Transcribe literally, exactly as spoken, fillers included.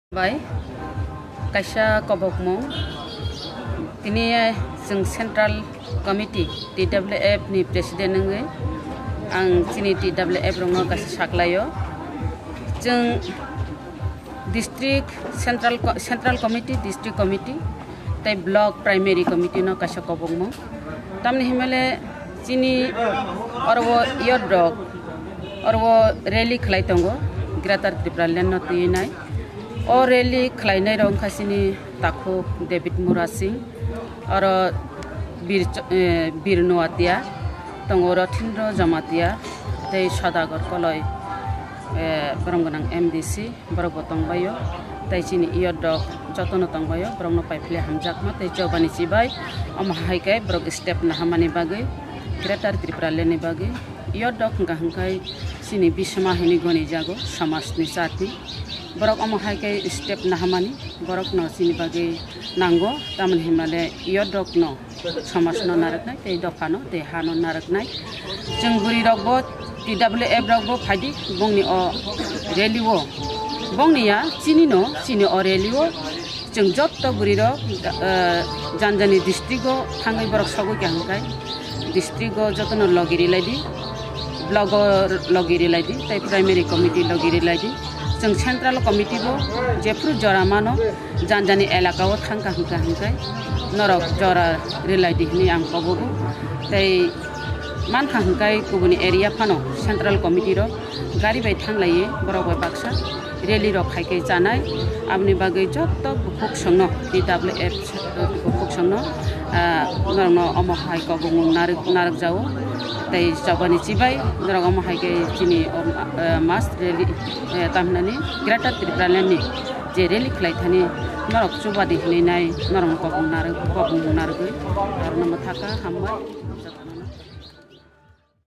Bai kaisa kobokmung, tini chwng Central Committee T W F ni President wngwi ang chini T W F rokno kaisa saklaio. Chwng District Central Co-, Central Committee, District Committee tei Block Primary Committee no kaisa kobokmung. Tamni himale chini oro youth rok oro rally khlai tongo, Greater Tripura Land no twi nai. O rally khlainai rok wngkha chini takhuk David Murasing, oro Bir Ch-, eh, Bir Noatia, tongo Rothindro Jamatia, tei Sodagar Koloi, eh, borom gwnang M D C, borok bo tongbaio, tei chini youth rok jotono tongbaio, borokno paiphile hamjakma tei chobani chibai omo hai khe borok step nahamani bagwi, Greater Tripura Land ni bagwi. Youth rok hwnkha hwnkhe chini bisma hinwi goni jago, somajni chati. Borok omo hai khe step nahamani, borokno chini bagwi nango, tamoni hinmale youth rokno somajno narwknai tei dophano tei hano narwknai. Chwng bwrwi rokbo T W F rokbo phaidi bongni o rally o, bongni ya chini no, chini o rally o. Chwng jotto bwrwirok, eh, jani jani district-o thangwi borok sogwi kha hwnkhai, district-o jotono logi rilai di, block-o logi rilai di, tei primary committee logi rilai di. Chwng central committee-bo jephru jora mano, jani jani elaka-o thang kha hwnkhai, norok jora rilai di hwnwi ang kobogo. Tei mankha hwnkhai kubuni area phano central committee-rok gari bai thanglaiwi borok bai baksa rally rok khai khe chanai, aboni bagwi joto bukhuk songno, T W F bukhuk songno, ah, norokno omo hai kobongmung narwk, narwk jao, tei chobani chibai norok omo hai khe chini, ah, mass rally, eh, tamhinani Greater Tripura Land ni je rally khlai thani norok chubadi hinwi nai norokno kobong narwk, kobongmung narwgwi, aro namo thaka hambai.